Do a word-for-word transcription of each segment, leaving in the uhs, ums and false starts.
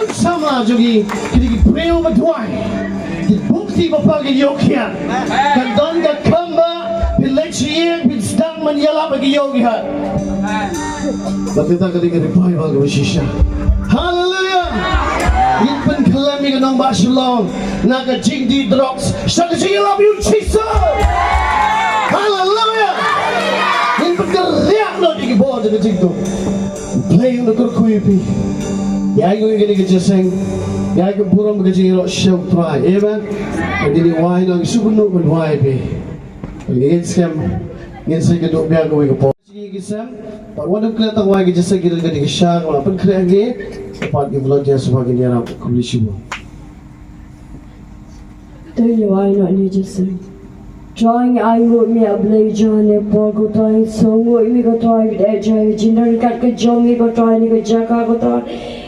Samla jong ngi, kine ki briew ba duwai. Ki bukti ba pang ki ïoh kiar. Kan don ka kam ba phin leit sha ïing, phin sdang ban ïalap ha ki ïew ki hat. Bad kata ka dei ka revival kaba shisha. Haleluya. Ngin pynkhlem ïa ka nongbah Shillong na ka jingdih drugs sha ka jingïalap ïa U Jisu. Haleluya. Ngin pynkynriah noh ïa ki bor jong ka jingdum. Blei un da kyrkhu ïa phi. Ïa ngi kane ka jingïaseng, ïa ka burom ka jingïaroh sha U Trai. Amen. Ngi dei wai noh, ngi sngewbha ban wai ïa phi. Ngin skhem, ngin sa ïakynduh biang kawei ka por. Ngi ki sem, pat wat ym klet tang wai ka jingïaseng, ki don ka dei ka sha, ka la pynkhreh ngi. Pat ki volunteer shuwa, ngin ïarap, khublei shibun. Te ngi wai noh ïa ka jingïaseng. Trai, ngi ainguh ïa me, A Blei Jah, ne por ko Trai, sngewnguh ïa me ko Trai, bad eh Jah, ïa ka jingdon ryngkat ka jong me ko Trai, ne ka jaka ko Trai.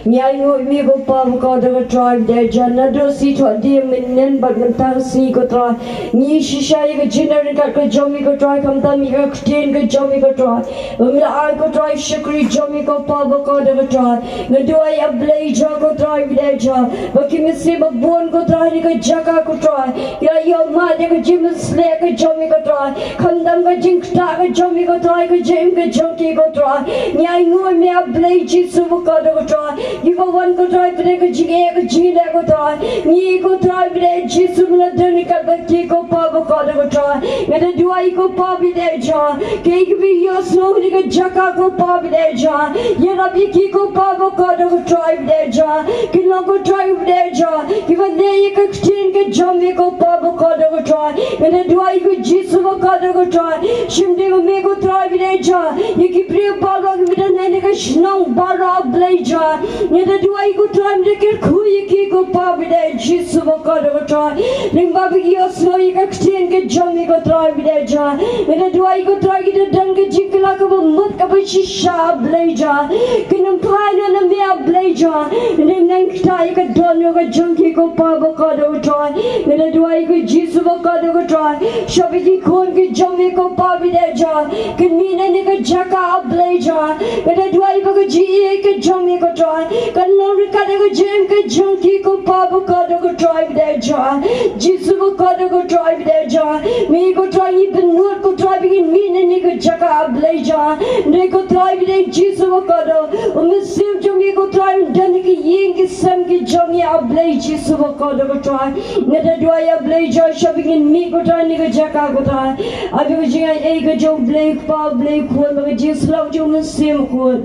Ngi ainguh ïa me ko Pa bakordor ko Trai, bad eh Jah, naduh shi thoh dien mynnin bad mynta ka sngi ko Trai. Ngi shisha ïa ka jingdon ryngkat ka jong me ko Trai, khamtam ïa ka ktien ka jong me ko Trai. Ba me la ai ko Trai, shakri jong me ko Pa bakordor ko Trai. Nga duwai A Blei Jah ko Trai, bad eh Jah, ba ki mynsiem ba bun ko Trai, ne ka jaka ko Trai, ki la ïoh mad ïa ka jingmynshlur ka jong me ko Trai. Khamtam ka jingktah ka jong me ko Trai, ka jingim ka jong ki ko Trai. Ngi ainguh ïa me A Blei Jisu bakordor ko Trai. Kiba wan ko Trai, pyneh ka jingeh ka jingeh ko Trai. Ngi ko Trai, bad eh Jisu, me la don ryngkat bad ki ko Pa bakordor ko Trai. Nga da duwai ko Pa bad eh Jah, kiei kiba ïohsngew ha kane ka jaka ko Pa bad eh Jah, ïarap ïa ki ko Pa bakordor ko Trai, bad eh Jah. Kin long ko Trai, bad eh Jah, kiba leh ïa ka ktien ka jong me ko Pa bakordor ko Trai. Nga da duwai ko Jisu bakordor ko Trai, shim dei ma me ko Trai, bad eh Jah, ïa ki briew baroh kiba don ha kane ka shnong baroh A Blei Jah. Nga da duwai ko Trai, me da kyrkhu ïa ki ko Pa bad eh Jisu bakordor ko Trai. Lyngba ba ki ïohsngew ïa ka ktien ka jong me ko Trai, bad eh Jah. Nga da duwai ko Trai, ki da don ka jingkylla kaba mut kaba shisha A Blei Jah. Kin ym phai noh na me A Blei Jah. Nga da nang ktah ïa ka dohnud ka jong ki ko Pa bakordor ko Trai. Nga da duwai ko Jisu bakordor ko Trai, shah ba ki khun ki jong me ko Pa bad eh Jah kin mih na kane ka jaka A Blei Jah. Nga da duwai ba ka jingïeit ka jong me ko Trai kan long ryngkat ïa ka jingim ka jong ki ko Pa bakordor ko Trai, bad eh Jah. Jisu bakordor ko Trai, bad eh Jah, me ko Trai, ngi pynlut ko Trai ba kin mih na kane ka jaka A Blei Jah. Hynrei ko Trai, bad eh Jisu bakordor, u mynsiem jong me ko Trai un don ha ki ïing ki sem ki jong ngi A Blei Jisu bakordor ko Trai. Nga da duwai A Blei Jah, shah ba kin mih ko Trai na kane ka jaka ko Trai. Ai ba ka jingaiei ka jong U Blei Kpa, U Blei Khun, bad ka jingslap jong u Mynsiem Bakhuid,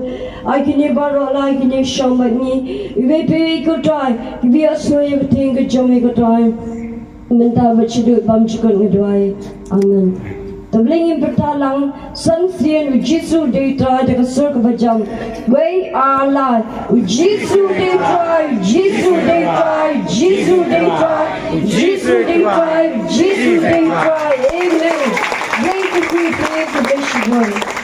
ai kine baroh, ai kine shong bad ngi. Iwei pa iwei ko Trai, kiba ïohsngew ïa ka ktien ka jong me ko Trai, mynta bad shaduh bymjukut, nga duwai. Amen. Te Blei, ngin pyrta lang, San Sien, U Jisu u dei Trai, da ka sur kaba jam. Wei, ar, lai. U Jisu u dei Trai, U Jisu u dei Trai, U Jisu u dei Trai, U Jisu u dei Trai, U Jisu u dei Trai. Amen. Wei, khublei, khublei shibun.